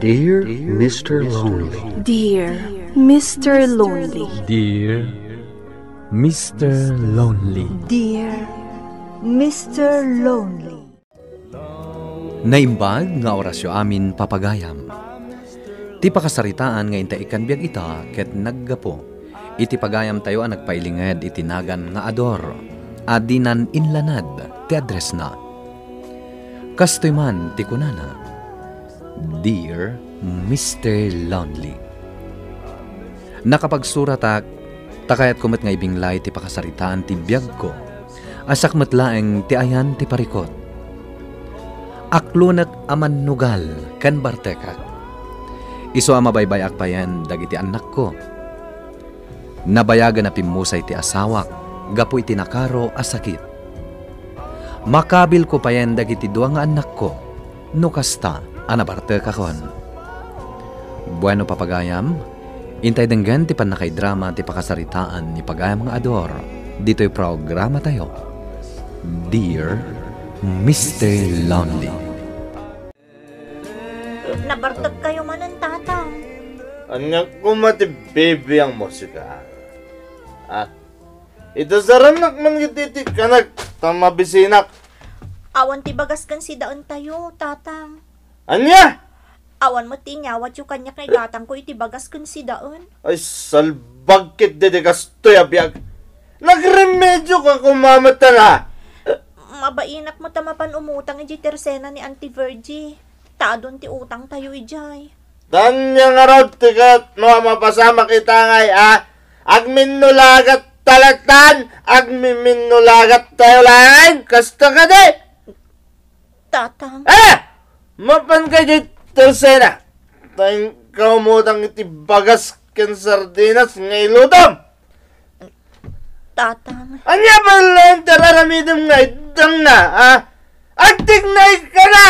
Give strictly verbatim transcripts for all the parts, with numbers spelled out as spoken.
Dear Mister Lonely. Dear Mister Lonely. Dear Mister Lonely. Dear Mister Lonely. Naimbag nga orasyo amin, papagayam. Ti pakasaritaan nga intay ikkan biag ita ket naggapu iti pagayamtayo a nagpailinged iti nagan nga Ador a dinan inlanad ti addressna. Kastoy man ti kunana, "Dear Mister Lonely." Nakapagsuratak, ta kayatko met nga ibinglay ti pakasaritaan ti biagko, a siak met laeng ti ayan ti parikut. Aklonek a mannugal ken bartekak. Isu a mabaybay-ak payen dagiti annakko. Nabayagen a pimmusay ti asawak gapu iti nakaro a sakit. Makabilko payen dagiti dua nga annakko no kasta a nabartekakon. Bueno, papagayam, intay denggen ti pannakaidrama ti pakasaritaan ni pagayam nga Ador ditoy programatayo, Dear Mister Lonely. Nabartekkayo manen, Tatang. Ania koma ti bibiangmo, sika? Ah, idasarannak man iti kanak ta mabisinak. Awan ti bagas ken sidaentayo, Tatang. Ania? Awan met ti inyawatyo kaniak nga igatangko iti bagas ken sidaen. Ay, salbag ketdi ti kastoy a biag. Nagremedioka koma metten, a. Mabainak met a mapan umutang idiay tersena ni Auntie Virgie. Ta adun ti utangtayo idiay. Ania ngarud ti kayatmo a mapasamak ita ngay, a? Agminnulagatta laeng, agmiminnulagattayo laeng. Kasta kadi? Tatang. Ah! Mapanka idiay tersena. Ta inka umutang iti bagas ken sardinas nga ilutom. Tatang. Ania pay laeng ti ar-aramidem nga iddangna, a? Agtignayka na!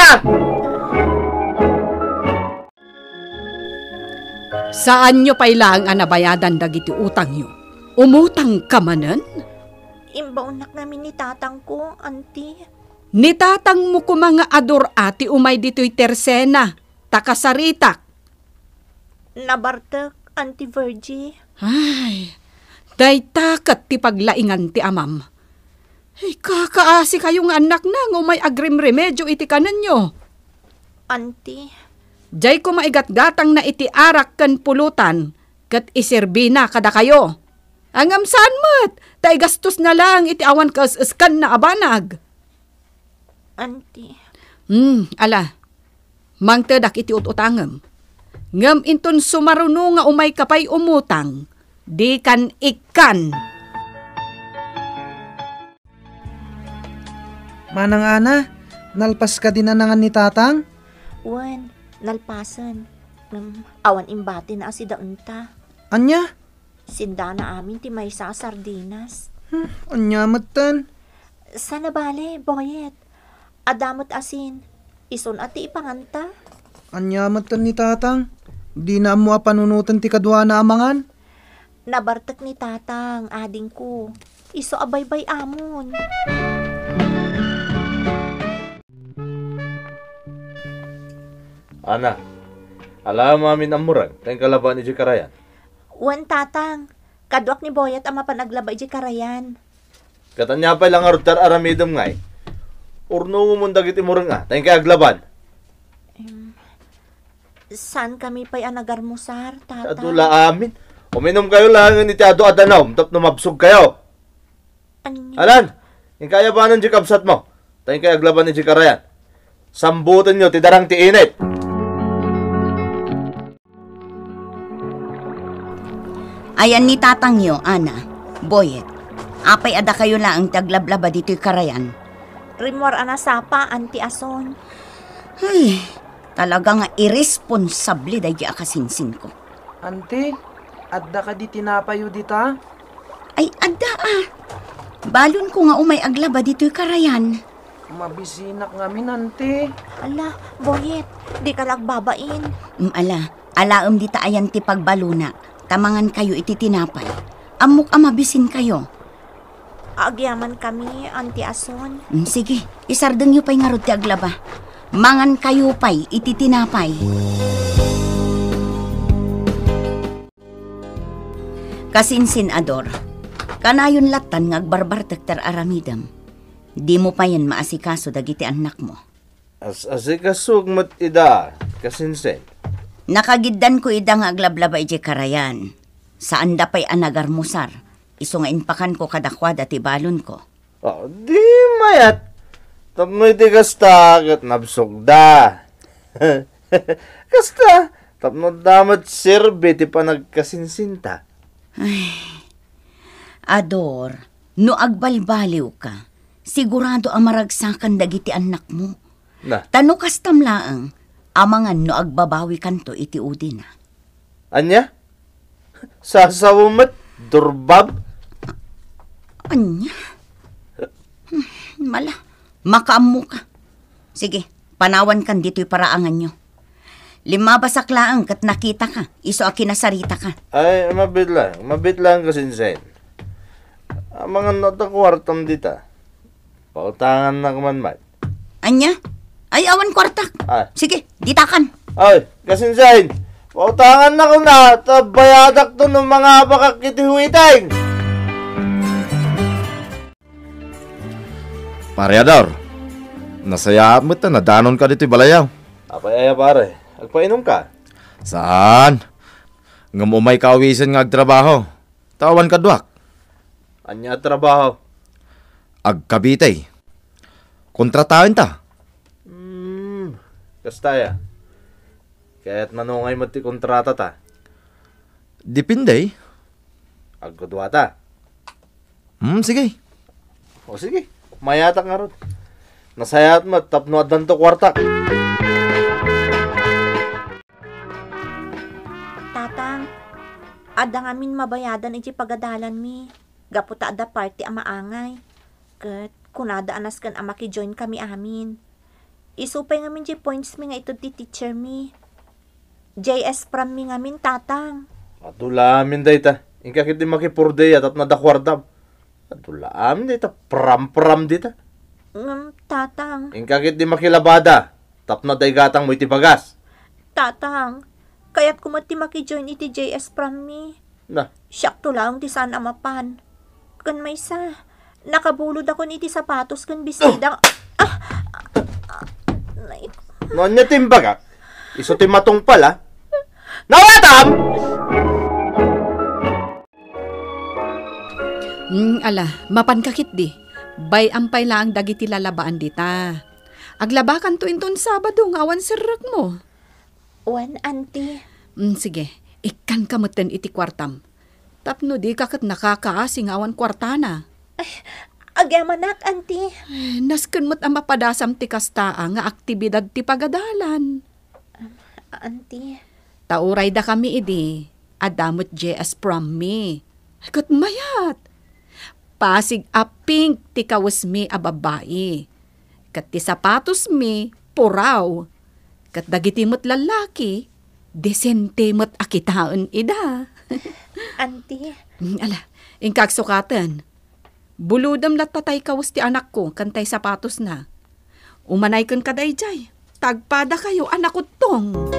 Saanyo pay laeng a nabayadan dagiti utangyo. Umutangka manen? Imbaonnak ngamin ni tatangko, Auntie. Ni tatangmo koma nga Ador a ti umay ditoy tersena, ta kasaritak. Nabartek, Auntie Virgie. Ay, dayta ket ti paglaingan ti amam. Ay, kakaasikayo nga annakna nga umay agrimremedio iti kanenyo. Auntie. Diay koma igatgatangna iti arak ken pulutan, ket iserbina kadakayo. Ngem saan met, ta igastosna laeng iti awan kaes-eskanna a banag. Auntie. Hmm, ala. Mangtedak iti ut-utangem. Ngem inton sumaruno nga umayka pay umutang, dikan ikkan. Manang Ana, nalpas kadi nanangan ni Tatang? Wen, nalpasen. Ngem awan imbatina a sidaenta. Ania? Sindana amin ti maysa a sardinas. Hmm, ania metten? Saan a bale, Boyet. Adda met asin. Isun a ti ipanganta. Ania metten ni Tatang? Dina ammo a panunoten ti kaduana a mangan? Nabartek ni Tatang, adingko. Isu a baybay-amon. Ana, alaem amin a mureng, ta inka labaen idiay karayan. Wen, Tatang. Kaduak ni Boyet a mapan aglaba idiay karayan. Ket ania pay la ngarud ti ar-aramidem ngay? Urnongomon dagiti mureng a, ta inkay aglaban. Em, saankami pay a nagarmusar, Tatang. Adu la amin. Uminumkayo laengen iti adu a danum tapno mabsogkayo. Ania? Alan, inkay abanen diay kabsatmo, ta inkay aglaban idiay karayan. Sambutenyo ti darang ti init. Ayan ni tatangyo, Ana, Boyet. Apay a dakayo laeng ti aglablaba ditoy karayan? Rimmuar a nasapa, Auntie Ason. Ay, talaga nga irresponsable daydi a kasinsinko. Auntie, adda kadi tinapayyo dita? Ay, adda a. Balonko nga umay aglaba ditoy karayan. Mabisinak ngamin, Auntie. Ala, Boyet, dika la agbabain. Mm, ala, alaem dita ayan ti pagbalona, ta mangankayo iti tinapay. Ammok a mabisinkayo. Agyamankami, Auntie Ason. Mm, sige, isardengyo pay ngarud ti aglaba. Mangankayo pay iti tinapay. Kasinsin, Ador. Kanayon lattan nga agbarbartek ti ar-aramidem. Dimo payen maasikaso dagiti annakmo. As-asikasok met ida, kasinsin. Nakagiddanko ida nga aglablaba idiay karayan. Saanda pay a nagarmusar, isu nga impakanko kadakuada ti balonko. Ah, di mayat. Tapno iti kasta, ket nabsogda. Kasta, tapno adda met serbi ti panagkasinsinta. Ay, Ador, no agbalbaliwka, sigurado a maragsakan dagiti annakmo. Na. Ta no kastam laeng, amangan no agbabawikanto iti udina. Ania? Sasaw met, durbab? Ania? Hmm, mala, makaammoka. Sige, panawankan ditoy paraanganyo. Limmabasak laeng ket nakitaka, isu a kinasaritaka. Ay, mabitlang, mabitlang, kasinsin. Amangan no adda kuartam dita. Pautangannak man met. Ania? Ay, awan kuartak. Ah. Sige, ditakan. Ay, kasinsin. Pautangannak na, ta bayadakto no mangabakak iti huwiteng. Pare Ador, nasayaat met ta nadanonka ditoy balayaw. Apay aya, pare? Agpainumka? Saan? Ngem umayka awisen nga agtrabaho. Ta awan kaduak. Ania a trabaho? Agkabitay. Kontrataenta. Hmm, kasta aya. Ket mano ngay met ti kontratata? Depende. Agkaduata. Hmm, sige. O sige, mayatak ngarud. Nasayaat met tapno addanto kuartak. Tatang, adda ngamin mabayadan iti pagadalanmi, gapu ta adda party a maangay. Ket kunada a nasken a makijoin kami amin. Isu pay ngamin diay points mi nga ited ti teacher mi. J S prom mi ngamin, Tatang. Adu la amin dayta. Inka ketdi makipurday a tapno adda kuartam. Adu la amin dayta. Pram-pram dita. Ngem, Tatang. Inka ketdi makilabada tapno adda igatangmo iti bagas. Tatang, kayatko met ti makijoin iti J S prom mi. Na. Siakto laeng ti saan a mapan. Ken maysa, nakabulodakon iti sapatos ken bestida. Ah! Ah! Nay- No ania ti imbagak? Isu ti matungpal, a? Nawatam! Hmm, ala, mapanka ketdi. Bay-am pay laeng dagiti lalabaan dita. Aglabakanto inton Sabado nga awan serrekmo. Wen, Auntie. Mm, sige, ikkanka metten iti kuartam. Tapno dika ket nakakaasi nga awan kuartana. Ay, agyamanak, Auntie. Eh, nasken met a mapadasam ti kasta a nga aktibidad ti pagadalan. Um, Auntie. Ta uray dakami idi, adda met J S prom mi. Ket mayat! Pasig a pink ti kawesmi a babbai. Ket ti sapatosmi, puraw. Ket dagiti met lallaki, desente met a kitaen ida. Auntie. Mm, ala, inka agsukaten. Bulodem latta tay kawes ti anakko ken tay sapatosna. Umanay kenka daydiay. Tagpadakayo a nakuttong.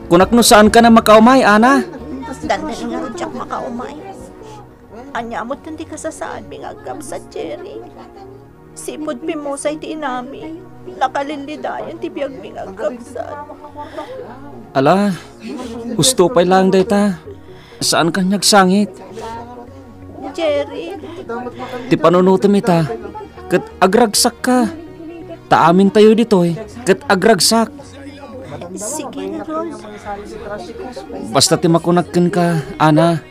Kunak no saanka a makaumay, Ana? Dandani ngarud diak makaumay. Ania met ti kasasaadmi nga agkabsat, Jerry? Sipud pimmusay ti inami, nakalillidayan ti biagmi nga agkabsat. Ala, husto pay laeng dayta. Saanka nga agsangit. Jerry. Ti panunotem ita, ket agragsakka. Ta amintayo ditoy, ket agragsak. Sige, Rose. Basta ti makunak kenka, Ana,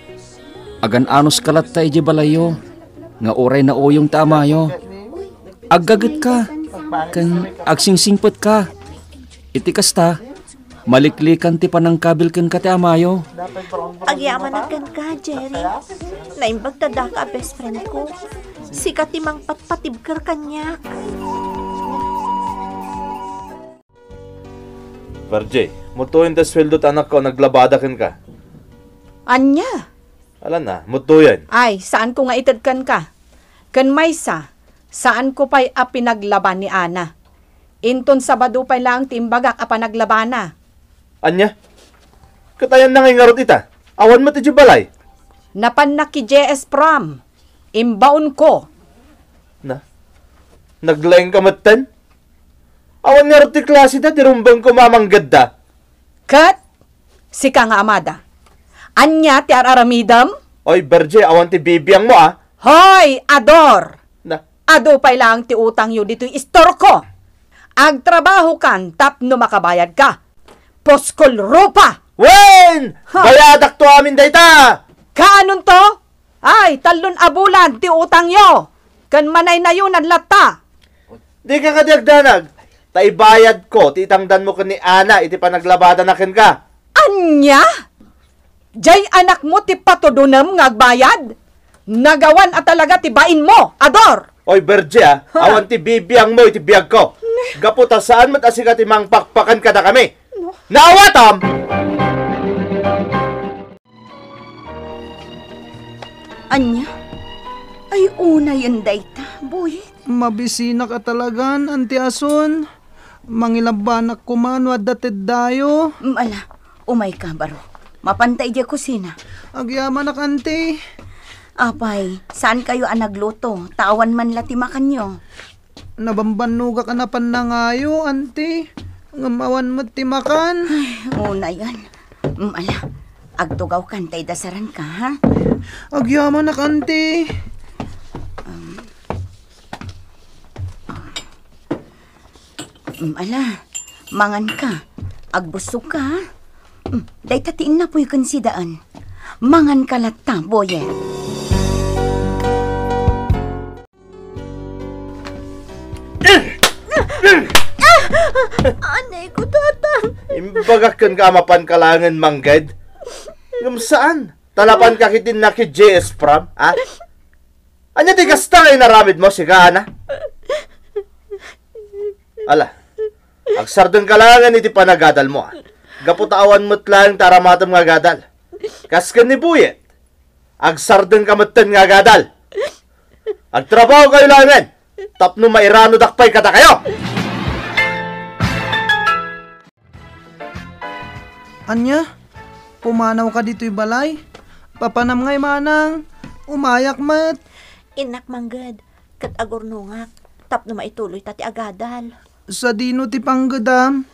agan-anoska latta idiay balayyo, nga uray nauyong ti amayo. Aggagetka, ken agsingsingpetka. Iti kasta, maliklikan ti panangkabil kenka ti amayo. Agyamanak kenka, Jerry. Naimbag ta daka a best friend ko. Sika ti mangpatpatibker kaniak. Virgie, mutuyen ta sueldo ti anakko a naglabada kenka. Ania? Ala na, mutuyen. Ay, saanko nga ited kenka. Ken maysa, saanko pay a pinaglaba ni Ana. Inton Sabado pay laeng ti imbagak a panaglabana. Ania? Ket ayanna ngay ngarud ita? Awan met idiay balay. Napannak idiay S-Prom. Imbaonko. Na? Naglaingka metten? Awan ngarud ti klaseda ti rumbengko, manggedda. Ket sika nga amada, ania ti ar-aramidem? Oy, Berje, awan ti bibiangmo, a. Hoy, Ador! Na? Adu pay laeng ti utangyo ditoy istorko. Agtrabahokan tapno makabayadka. Puskol rupa! Wen! Ha? Bayadakto amin dayta! Kaanonto? Ay, tallon a bulan ti utangyo, ken manaynayonan latta. Dika kadi agdanag, ta ibayadko ti itangdanmo ken ni Ana iti panaglabadana kenka. Ania? Diay anakmo ti patudonem nga agbayad? Nagawan a talaga ti bainmo, Ador! Oy, Berje, a, Ha? awan ti bibiangmo iti biagko. Gapu ta saan met a sika ti mangpakpakan kadakami. No. Naawatam! Ania? Ay, unayen dayta, Boyet. Mabisinak a talagan, Anti Asun. Mangilabbanak koma no adda teddayo. Mm, ala, umayka, baro. Mapanta idiay kusina. Agyamanak, Anti. Apay, saankayo a nagluto, ta awan man la ti makanyo. Nabambannogak a napan nangayo, Anti. Ngem awan met ti makan. Ay, unayen. Mm, ala, agtugawkan ta idasaranka, ha? Agyamanak, Anti. Um, mm, ala, manganka. Agbussogka, ha? Mm, dayta ti innapoy ken sidaan. Manganka latta, Boyet. Anay ko, Tatang. Imbagak kenka a mapanka laengen, mangged. Ngem saan? Ta napanka ketdi idiay S-Prom, a? Ania ti kasta nga inaramidmo, sika, Ana? Ala, agsardengka laengen iti panagadalmo, a? Gapu ta awan met laeng ti aramatem nga agadal. Kas ken ni Boyet, agsardengka metten nga agadal. Agtrabahokayo laengen tapno mairanodak pay kadakayo. Ania? Pumanawka ditoy balay? Papanam ngay, manang. Umayak met. Innak, mangged, ket agurnongak tapno maituloyta ti agadal. Sadino ti panggedam?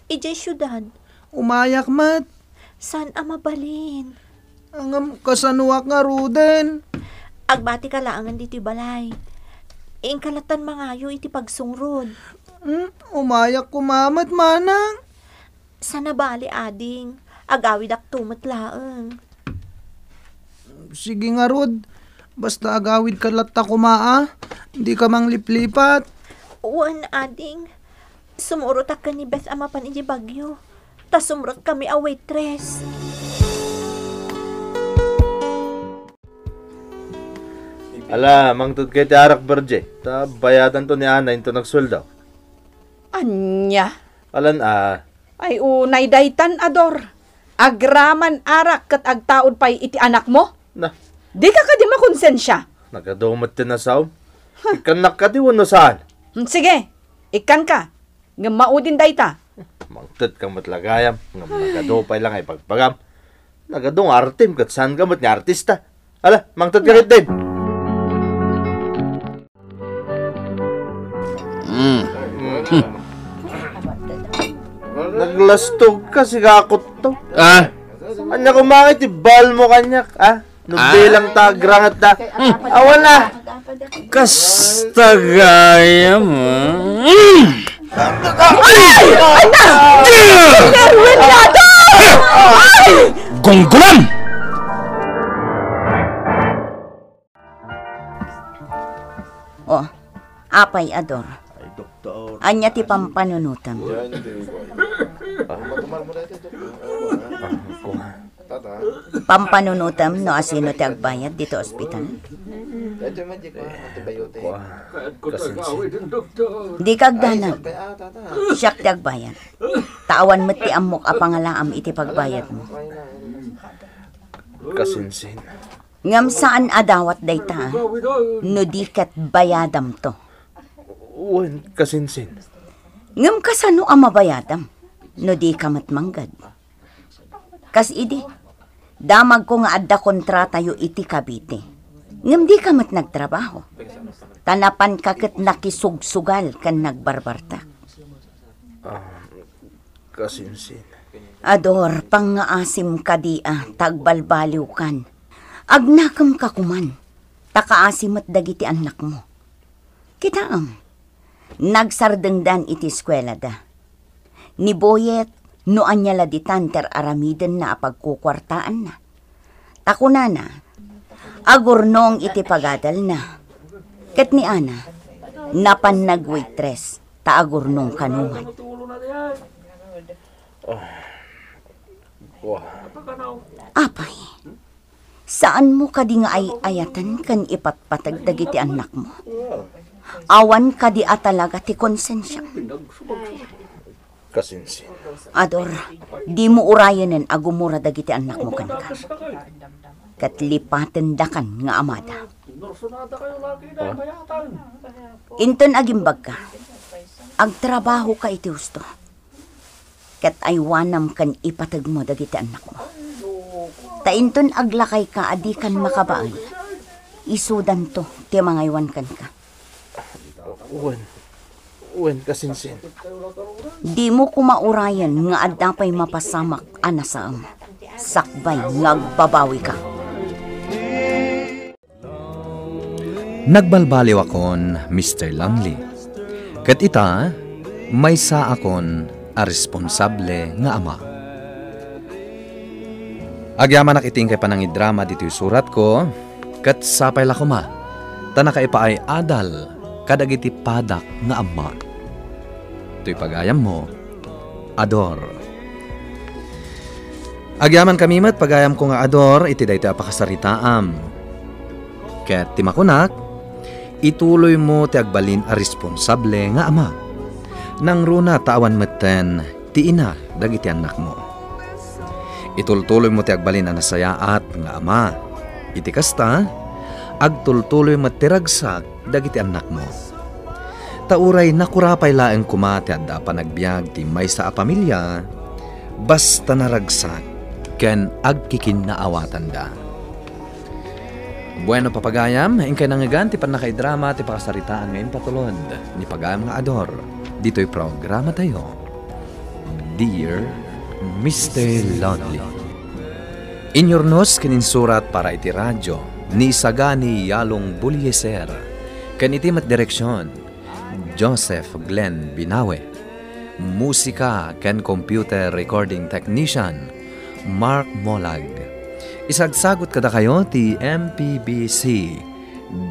Idiay siudad. Umayak met. Saan a mabalin? Ngem kasanoak ngaruden? Agbatika laengen ditoy balay. Inka lattan mangayo iti pagsungrod. Hmm, umayak koma met, manang. Saan a bale, ading. Agawidakto met laeng. Sige ngarud. Basta agawidka latta koma, a. Dika mangliplipat. Wen, ading. Sumurotak ken ni Beth a mapan idiay Baguio. Ta sumrek kami a waitress. Ala, mangted kay ti arak, Berje. Ta bayadanto ni Ana inton agsueldo. Ania? Alan a. Ay, unay daytan, Ador. Agraman arak ket agtaud pay iti anakmo? Na. Dika kadi makonsensia? Nagadu met ti nasaom. Ikkannak kadi wenno saan? Hmm, sige, ikkanka. Ngem maudin dayta. Mangted ka met la gayam, ngem nagadu pay la nga ibagbagam. Nagadu nga artim ket saan ka met nga artista. Ala, mangted ka ket din. Mm. Naglastog ka, sigakot to. Ah? Anya kumangit, ibal mo kanyak, ah? No bilang ta, grangat ta. Awan na. Kasta gayam, ah. Mm. Ay! Anak! Erwin Lado! Ay! Gunggulam! Oh, apay, Ador? Ay, doktor. Ania ti pampanunotam? Yan, di ba? Ah. Ah, kuha. Tata. Pampanunotam no asino ti agbayad dito ospital? Dito yung magic, ma. Antibiotic. Kuha. Kasinsin. Dika agdanag. Ay, sakit, ah, tata. Siak ti agbayad. Ta awan met ti ammok a pangalaam iti pagbayadmo. Kasinsin. Ngem saan a dawat dayta, no di ket bayadamto. Wen, kasinsin. Ngem kasano a mabayadam, no di ka met manggad? Kas idi, damagko nga adda kontratayo iti Cavite. Ngem dika met nagtrabaho. Ta napanka ket nakisugsugal ken nagbarbartak. Ah, kasinsin. Ador, pangngaasim kadi a ta agbalbaliwkan. Agnakemka koman, ta kaasi met dagiti annakmo. Kitaem, nagsardengdan iti eskuelada. Ni Boyet, no ania la ditan ti ar-aramidenna a pagkukuartaanna. Ta kunana, agurnong iti pagadalna. Ket ni Ana, napan nagwaitress, ta agurnong kano man. Apay, saanmo kadi nga ay-ayaten ken ipatpateg dagiti annakmo? Awan kadi a talaga ti konsensiam? Kasinsin. Ador, dimo urayenen a gumura dagiti annakmo kenka. Ket lipatendakan nga amada. Inton agimbagka, agtrabahoka iti husto. Ket aywanam ken ipategmo dagiti annakmo. Ta inton aglakayka a dikan makabael, isudanto ti mangaywan kenka. Wen, wen, kasinsin. Dimo koma urayen nga adda pay mapasamak a nasaem, sakbay nga agbabawika. Nagbalbaliwakon, Mister Lonely. Ket ita, maysaakon a responsable nga ama. Agyamanak iti inkay panangidrama ditoy suratko, ket sapay la koma, ta nakaipaay-adal kadagiti padak nga amma. Toy pagayammo, Ador. Agyamankami met, pagayamko nga Ador, iti daytoy a pakasaritaam. Ket ti makunak, ituloymo ti agbalin a responsable nga ama. Nangruna ta awan metten ti ina dagiti annakmo. Itultuloymo ti agbalin a nasayaat nga ama. Iti kasta, agtultuloy met ti ragsak dagiti annakmo. Ta uray nakurapay laeng koma ti adda a panagbiag ti maysa a pamilia, basta naragsak ken agkikinnaawatanda. Bueno, papagayam, inkay nangngegan ti pannakaidrama ti pakasaritaan nga impatulod ni pagayam nga Ador ditoy programatayo, Dear Mister Lonely. Inyurnos ken insurat para iti radio ni Isagani Yalong Bulieser, ken iti met direksion, Joseph Glenn Binawe. Musika ken computer recording technician, Mark Molag. Isagsagut kadakayo ti M P B C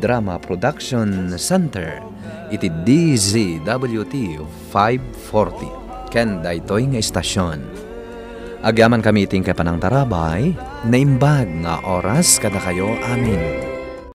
Drama Production Center iti D Z W T five forty ken daytoy nga istasion. Agyamankami iti inkay panangtarabay, naimbag nga oras kadakayo amin.